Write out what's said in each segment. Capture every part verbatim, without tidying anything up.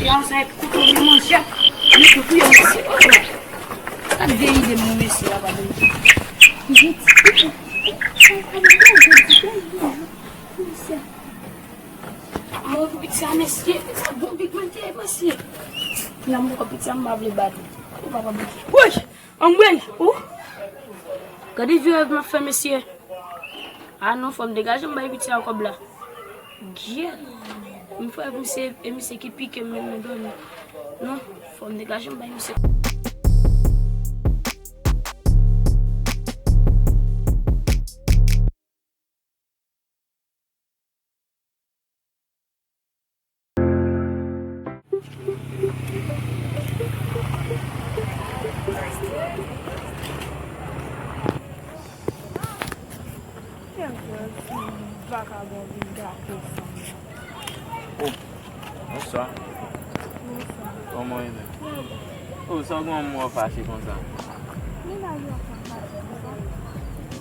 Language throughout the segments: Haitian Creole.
Sa, sa e kouto men manzè. Li tou touye mesye. Oh, non. Gad vye ide moun mesye a pa bon. Mesye. Mwen pou piti a, mesye. Sa bon pigmante, mesye. Nan mwen pou piti a, m pa vle bat li. Ou pa pa bon. Woy! Anmwey! Ou! Gade vye rèv m ap fè, mesye. A non, fò m degaje m bay piti a kòb la. Gyèt! M fè misye, e misye ki pike m menm nan dòmi. Non, fò m degaje m bay misye. Kèl ti vakabon vin gate fanm nan. Oh, bonswa. Bonswa. Kòman w ye menm? Oh, sa w gen yon moun w fache konsa? Ni la yo fè fache konsa.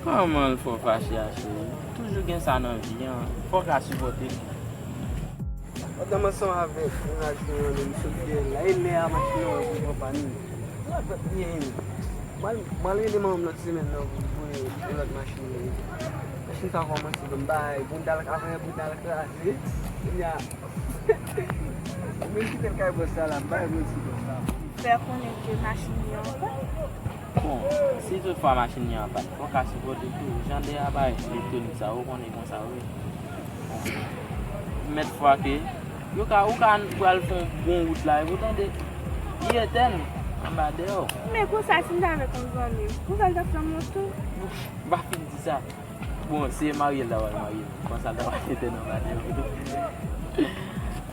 Kòman l fè w fache a, cheri? Toujou gen sa nan vi a, fò w ka sipòte l. Pandan m ansanm avèk mennaj mwen an, nou sot dèyè l la, e lè a machin nan an pou pran pa nou. Mwen pèp byen, m al, m al rele manman m lòt semèn nan pou l voye yon lòt machin mwen. Machin sa kòmanse ban m bay, bounda l, avè bounda l kraze. Kounye a, mwen kite l kay bòs la, la, m bay mwen ti bòs la. Fè konnen ke machin li ankò. Bon, si toutfwa machin li an pann, fò w ka sipòte tou. Jan de aparèy elektwonik sa, ou konnen konsa yo ye. Bon, mèt fwa ke yo ka, ou ka pral fè yon bon wout la, epi w tande, li etèn anba dèyè w. Men konsa, si m t avèk yon zanmi m, konsa l t ap fè m wont tou? M pa fin di sa. Bon, se marye l ta pral marye. Konsa l ta pral etèn anba dèyè w tou.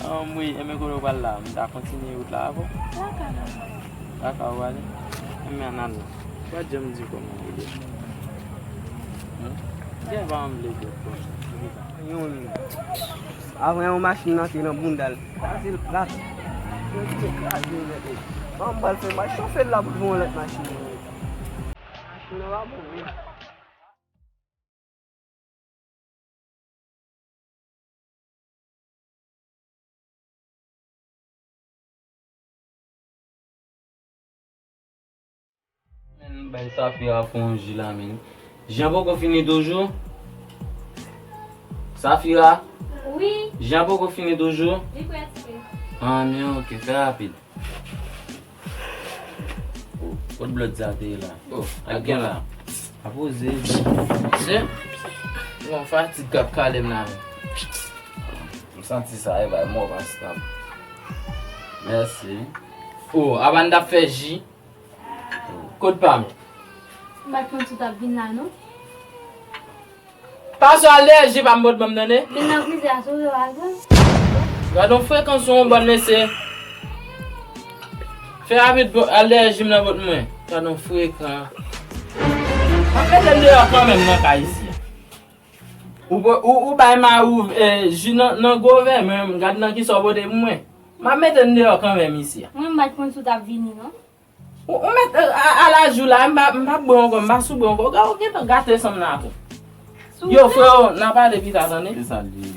Anmwey, enben kote w pral la? M ta kontinye wout la avè w? Lakay mwen. Lakay ou prale? Enben ann al. Pa janm di kòman ou ye. Hmm? Gen pa ann vle di kò. Yon li. Avan yon machin nan te nan bounda l. Kraze l plat. Yo di kraze l nèt. Bon, m pral fè, m pral chofe l la pou l voye yon lòt machin. Machin nan pa bon menm. Men bay Safira fè yon ji la, men. Ji an poko fini toujou? Safira? Wi. Ji an poko fini toujou? Li prèske. Ah, men ok, fè rapid. Oh, kot blòd sa te ye la? Oh, al gen la. A poze. Se yon fatig k ap kale m la. M santi sa, e bay mò pa stab. Mèsi. Oh, apa n t ap fè ji? Kot pa m? M pa t konn si w t ap vin la, non. Pase w al dèyè ji pa m bòt ban m, tande? Vin nan frize a, sou yo al pran. Gad on frekan sou yon bòn mesye. Fè rapid, al dèyè ji m nan bòt mwen. Gad on frekan. M ap mete l deyò kanmenm nan kay isi. Ou, ou, ou bay mari w, eh, ji nan, nan gwo vè, men gad nan kisa w pote pou mwen. M ap mete l deyò kanmenm isi. Mwen m pa t konn si w t ap vini, non. Ou, ou mèt, eh, a, a laj ou la, m pa, m pa bwè ankò, m pa sou bwè ankò. Ou gentan gate san m nan tou. Yo, freo, n a pale pita, tande? Se sa l di.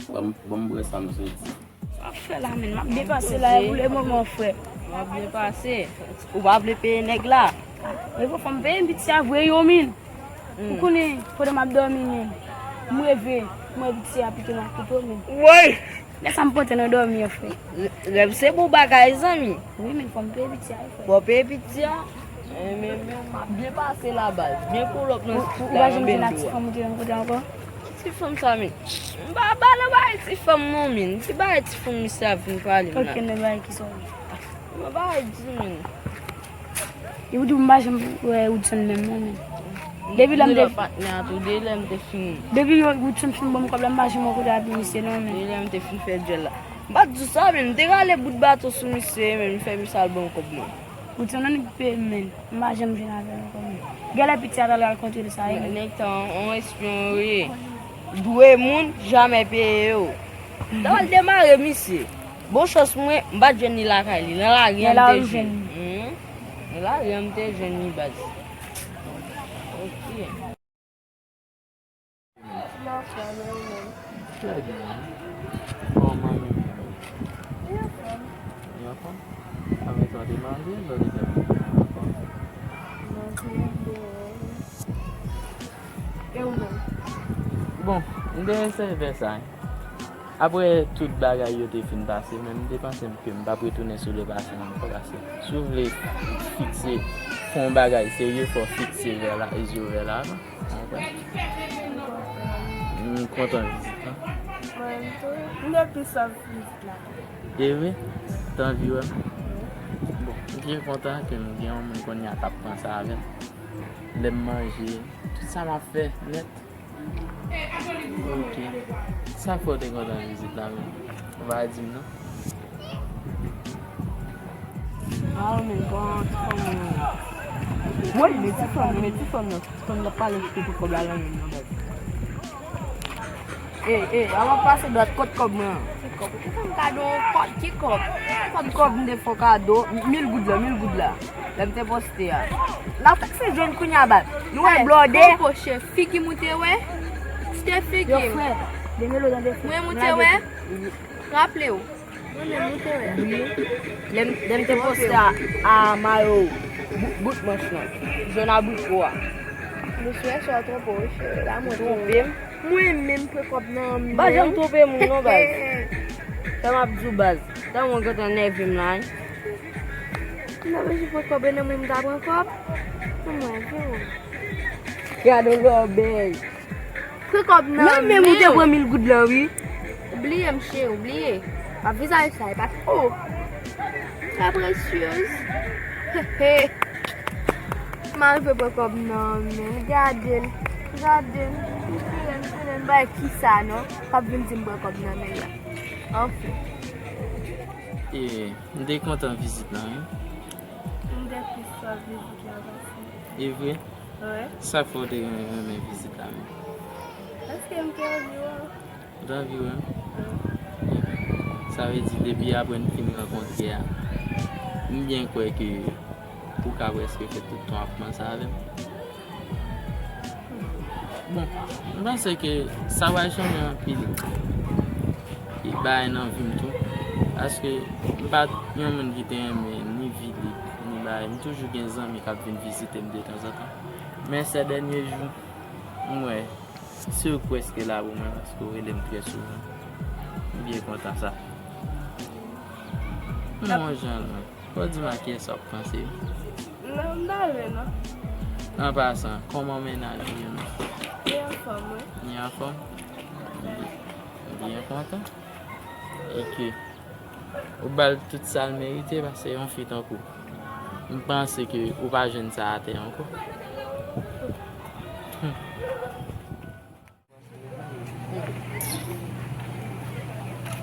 Ban m, ban m bwè sa m soti. Sa ap fè la, menn, m ap byen pase la, e pou le moman, frè. M ap byen pase. Ou pa vle peye nèg la? E pou fò m peye m piti a vre yo, menn. Ou konnen, pandan m ap dòmi, menn, m reve, m wè piti a pike m ak kouto, menn. Woy! Lè sa m pote nan dòmi an, frè. Rèv se bon bagay, zanmi. Wi, men fò m peye piti a, wi, frè. Fò peye piti a. Eh, men, men, m ap byen pase la, baz. Byen pull up nan street la, nan bendo a. Ou pa janm jwenn ak ti fanm ou te renkontre ankò? Ti fanm sa, men. M pa, pa nan bagay ti fanm, non, men. Ki bagay ti fanm misye ap vin pale m la? Ok, nan bagay ki sa w ye? Nan bagay di, men. E ou di m pa janm wè Woodson menm non, men. Depi lè m te patnè a tou, de lè m te fin. Depi Woodson fin ban m kòb la, m pa janm wè kote ak misye non, men. De lè m te fin fè djòl la. M pa t di w sa, men m te rale bout baton sou misye, men m fè misye al ban m kòb mwen. Woodson annik peye m, men. M pa janm jwenn avè l ankò, men. Genlè piti a t al rakonte l sa, wi, men. Nèg tan, on espyon, wi. Dwe moun, jamè peye yo. T ap al demare misye. Bon chans mwen, m pa t jwenn li lakay li. Nan lari a m te jwenn li. Hmm. Nan lari a m te jwenn li, baz. Ok. Trè byen. Kòman Apre sa, w te marye, lè w te fè pwoblèm ankò. Manje deyò. E ou menm? Bon, m te eseye fè sa, wi. Apre tout bagay yo te fin pase, men m te panse m ke m p ap retounen sou le pase ankò, paske si w vle fikse, fè yon bagay serye, fò w fikse vè la, zye w vè lavan. Ou konprann? M kontan vizit lan. Mwen tou. M depi sòt vizit la. E vre? T anvi wè m? Bon, m byen kontan ke m gen yon moun kounye a k ap panse avè m. Lè m manje, tout sa m ap fè nèt. Ok. Sa fè w te kontan vizit la menm? Ou pa di m non. Ah, men bon, ti fanm mwen. Mwen, men ti fanm, men ti fanm nan. Ti fanm nan pale ki pou kòb la nan men nan bèt. Ey, ey, a w ap pase dwat kot kòb mwen an. Ki kòb? Ou fè m kado yon kòb? Ki kòb? Ki kòb m te fè w kado? Mil goud la, mil goud la. Lè m te poste a. L ap takse jwenn kounye a bat. Nou wè blòdè. Poche, figi m ou te wè? Kite figi m. Yo, frè, demelo tande frè. Mwen m ou te wè? Raple w. Mwen menm, ou te wè? Wi. Lè m, lè m te poste a, a mayo bout, bout manch lan. Jwenn abriko a. Mesye, sa w twonpe w, mesye. La mwen twonpe m. Mwen menm pran kòb nan men w. M pa janm twonpe moun non, baz. Sa m ap di w, baz. Sa mwen gentan nève m la, wi. M ta bezwen pran kòb nan men m, m ta pran kòb. Mwen, vre. Gade lòbèy. Pran kòb nan men w. Nan men m ou te pran mil goud lan, wi. Bliye m, cheri, bliye. Pa vizaj sa, e pa, oh! Kapresyez. He, he. M arive pran kòb nan men l. Gade l. Gade l. M file, m file, m bay kisa non? P ap vin di m pran kòb nan men l la. Anfen. E, m te kontan vizit lan, wi. M te plis sòt vizit la pase. E vre? Wi. Sa k fè w te renmen vizit la menm? Paske m te anvi wè w. Ou t anvi wè m? Wi. Sa vle di, depi apre n fin rankontre a, m byen kwè ke ou ka prèske fè tout tan w ap panse avè m. Bon, m panse ke sa pral chanje anpil bagay nan vi m tou. Paske m pa t yon moun ki te renmen ni vi lib, ni bagay. M toujou gen zanmi k ap vin vizite m detanzantan. Men sè dènye jou, m wè, si w prèske la pou mwen, paske w rele m trè souvan. M byen kontan sa. M wè w jan lan. Fò w di m a kiyès w ap panse. Non, m pa vle non. An pasan, kòman mennaj ou ye menm? Li anfòm, wi. Li anfòm? M byen kontan. E ke ou ba l tout sa l merite, paske yon fi tankou w, m panse ke ou pa jwenn sa atè ankò. Hmm.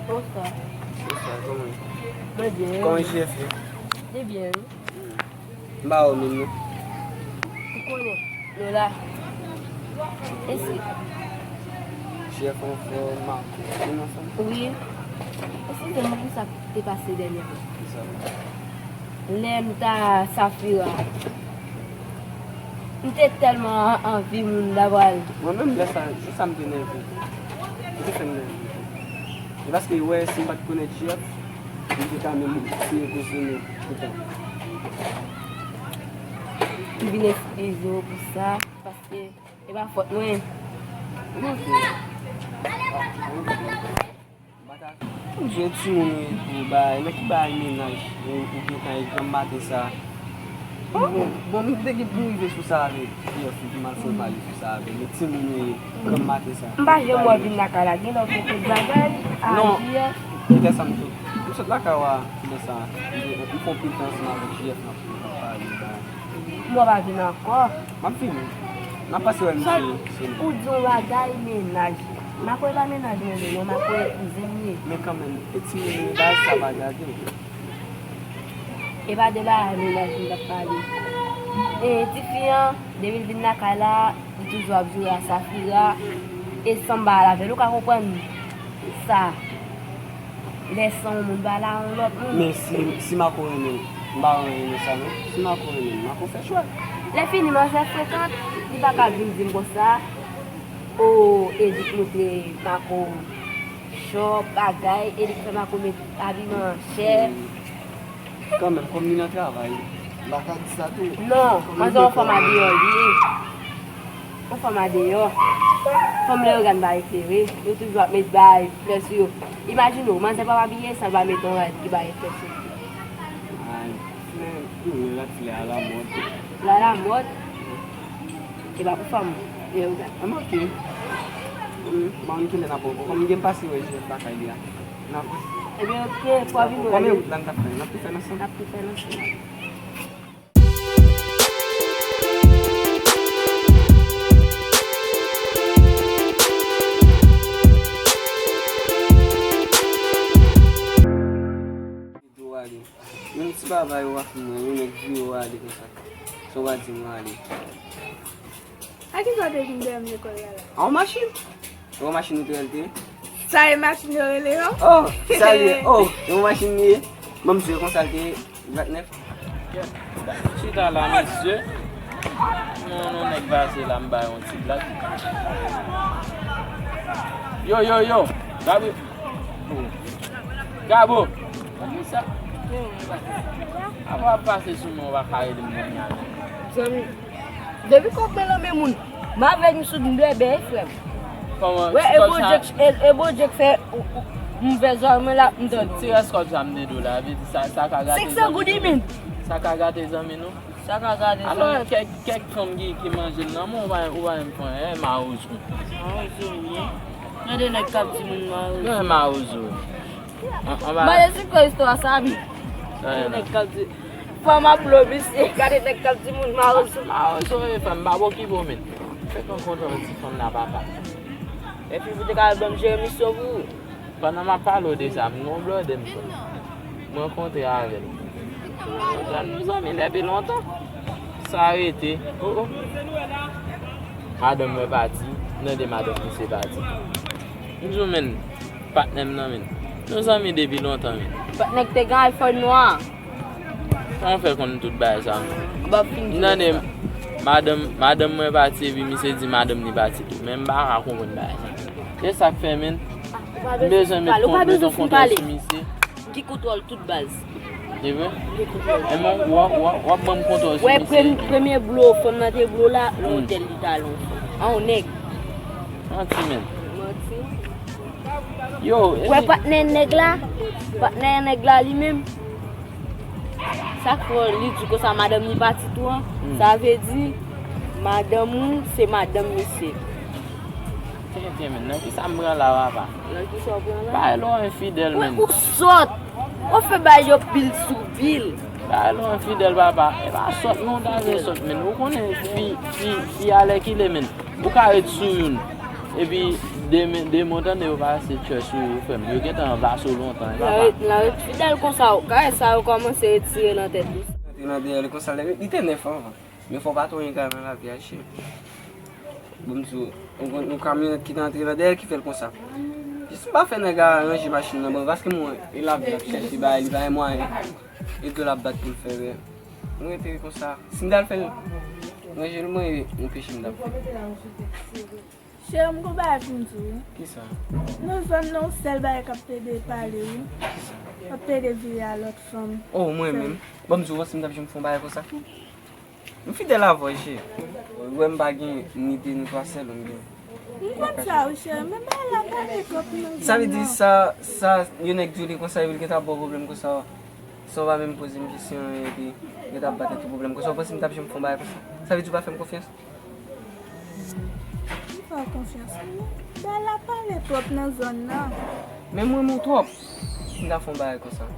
Bonswa. Bonswa, kòman? Mwen byen. Kòman J F ye? Li byen, wi. M pa wè w menm non. Ou konnen, nou la. Esi. J F anfòm, Marco. Nou anfòm? Wi. Eskize m, poukisa te pase dènyèman? Kisa? Lè m ta Safira. M te tèlman anvi moun dabwal. Mwen menm, lè sa, jou sa m te nève. M te fè m nève. E paske, wè, si m pa t konèt J F, m te ka menm eseye konsonnen toutan. M vin eskize w pou sa, paske e pa fòt mwen. Ok. Ou jwenn timoun wi pou bagay, nan ki bagay mennaj ou, ou gentan ye granm maten sa? Bon, bon, bon, m te gen pou m rive sou sa avè J F pou m al fè yon pale sou sa avè l, men timoun wi granm maten sa. M pa janm wè w vin lakay la, gen lè w fè kèk bagay a J F. Non, se lè sa m sot, m sot lakay w a, se lè sa, m fè yon pil tan ansanm avèk J F nan. M wè w pa vin ankò. M ap vini. N ap pase wè misye. Ou di yon bagay mennaj. Makoy pa mennaj mwen vre non, Makoy kouzen m ye. Men kanmenm, e timoun yo, bagay sa pa gade. E pa de bagay mennaj m t ap pale. E tifi an, depi l vin lakay la, li toujou ap joure a Safira. E san m pa al avè l, ou ka konprann sa. Lè san yon moun pa la yon lòt moun. Men si, si Marco renmen l, m pa renmen sa non. Si Marco renmen l, Marco fè chwa l. Lè fini manzè frekant, li pa ka vin di m konsa, o, Edith montre Marco chòp, bagay, Edith fè Marco met abiman chè. Kanmenm, kòm li nan travay, m pa ka di sa tou. Non, manzè yon fanm andeyò li ye. Yon fanm andeyò. Fanm Leyogàn pa eklere. Yo toujou ap met bay flè sou yo. Imajine w, manzè p ap abiye san l pa met yon rad ki bay flè sou li. Ay, men, wi, rad flè alamòd. L alamòd? E pa pou fanm Leyogàn. An, oke. Wi, bon, nou tounen n ap wè. Kòm gen pase wè jèn lakay li a. N ap wè. Ebyen, oke, fò vin wè. Kòman wout la n t ap fè? N ap tou fè l ansanm? N ap tou fè l ansanm. Yo ale. Yon ti bagay w ap fè mwen, yon nèg vire w ale konsa. Sa w pa di mwen ale. A ki sa w te vin dèyè m lekòl la la? A yon machin. Yon machin ou te wè l te ye? Sa e machin yo rele yo? Oh, sa l ye. Oh, yon machin li ye. Bon, misye konsa l te ye. Vennèf. Chita la, mesye. Non, non, nèg pase la, m ba yon ti blag. Yo, yo, yo. Gabo. Gabo. Kisa? Apa w ap pase sou mwen, w pa ka rele m kounye a menm. Zanmi, depi kòb mwen nan men moun, m avè misye m bèbè, frè m. Kòman? Wè, e Bondye k, e, e Bondye k fè m ouvè zòrèy mwen la, m tande. Ti rès kòb sa m te di w la, vle di sa, sa ka gate zanmi nou. Senk san goud, imen. Sa ka gate zanmi nou. Sa ka gate zanmi. Alò, kèk, kèk fanm ki, ki manje l nan men w, ou pa, ou pa menm pran, eh, mawozo. Mawozo, wi. Tande nèg k ap di moun mawozo. Gen mawozo. An, anba. Mwen, se kwa istwa sa, wi. Sa gen la. Nèg k ap di, fanm ap blo misye, gade nèg k ap di moun mawozo. Mawozo, wi, fanm, m pa okipe w, men. Fèk rankontre yon ti fanm la, papa. Epi, ou te ka al ban m jere misyon pou ou. Pandan m ap pale w de sa, m gen yon blòdè m konn. M rankontre avè l. Blòdè m, nou zanmi depi lontan. Sa rete. Oh, oh. Madanm mwen pati, m tande madanm misye pati. M di w, men, patnè m nan, men. Nou zanmi depi lontan, men. Patnè k te gen iPhone nwa. Kòman w fè konn tout bagay sa? M ap fin di w sa. Tande, madanm, madanm mwen pati, epi misye di madanm li pati tou. Men m pa ka konprann bagay sa. Se sa k fè, men, m bezwen met kont, met yon kontwòl sou misye. Ki kontwòl tout baz. E vre? Ki kontwòl. E mwen, w ap, w ap, w ap ban m kontwòl sou misye. Wè, premye, premye blo, fanm nan te blo la, nan otèl li t al. An yon nèg. Manti, men. Manti. Yo, wè, patnè nèg la, patnè nèg la li menm. Sa k fè li di konsa madanm li pati tou an, sa vle di madanm ou se madanm misye. Tenten, men, nan kisa m pran la, papa? Nan kisa w pran la? Bagay lè w enfidèl, men. Ou sòt! Ou fè bagay yo pil sou pil. Bagay lè w enfidèl, papa. E pa sòt, non, w ta vle sòt, men. Ou konnen fi, fi, fi alèkile, men. Ou ka ret sou youn. Epi, demen, demen, w tande yo pase tchè sou ou, frè m. Yo gentan ranplase w lontan, e papa. Nan ret, nan ret fidèl konsa, kare sa yo kòmanse retire nan tèt li. Antre nan dèyè li konsa, li, li te nèf anvan. Men fò w pa tonyen kare nan lavi a, cheri. Bon, m di w, yon, yon kamyonèt ki te antre nan dèyè ki fè l konsa. Jis m pa fè nèg la ranje machin nan ban m, paske mwen, e lavi l ap chèche bagay, li pa gen mwayen. E dlo l ap bat pou l fè rè. Mwen rete konsa. Si m t al fè l, ranje l, mwen, yon peche m t ap fè. Cheri, m gon bagay pou m di w wi. Kisa? Nan zòn nan, yon sèl bagay k ap plede pale wi. K ap plede vire a lòt fanm. Oh, mwen menm? Bon, m di w, si m t ap janm fè yon bagay konsa? M fidèl avè w, cheri. Ou wè m pa gen ni de ni twa sèl, m gen. M konn sa wi, cheri, men bagay la pale twòp nan zòn nan. Sa vle di sa, sa, yon nèg di w li konsa, epi l gentan ap ba w pwoblèm konsa, san w pa menm poze m kesyon, epi gentan ap ba tèt ou pwoblèm konsa, ou panse m t ap janm fè yon bagay konsa? Sa vle di w pa fè m konfyans? M fè w konfyans wi. Bagay la pale twòp nan zòn nan. Men m renmen w twòp. Si m ta fè yon bagay konsa.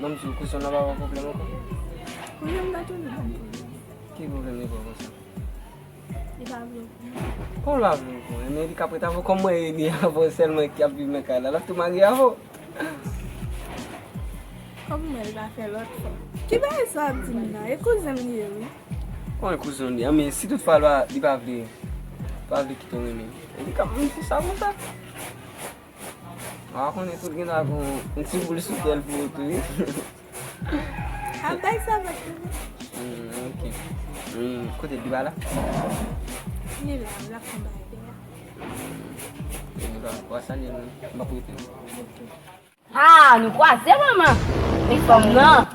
Bon, m di w, kouzen w nan pa ba w pwoblèm ankò? Kouzen m nan toujou ban m pwoblèm. Ki pwoblèm li ba w konsa? Li pa vle w pou mwen. Kòman l pa vle w pou mwen? Men li ka prete avè w, kòm mwen e li avè w sèlman ki ap viv nan kay la, l ap tou marye avè w. Kòm mwen, li pa fè lòt fwa. Ki bagay sa w ap di m nan? E kouzen m li ye wi. Kòman kouzen w li ye? Anben, si toutfwa li pa, li pa vle, pa vle kite w renmen, e li ka ban m fè sa konsa. W a konnen tout gen dwa gon yon ti boul sou kè l pou ou tou wi. Ap bay sa vant li wi. Hmm, ok. Hmm, kote l, li pa la? Li la, l ap fè bagay dèyè. Hmm, w a salye l wi. M ap rete wi. Ok. Ah, nou kwaze manman. Men fanm nan.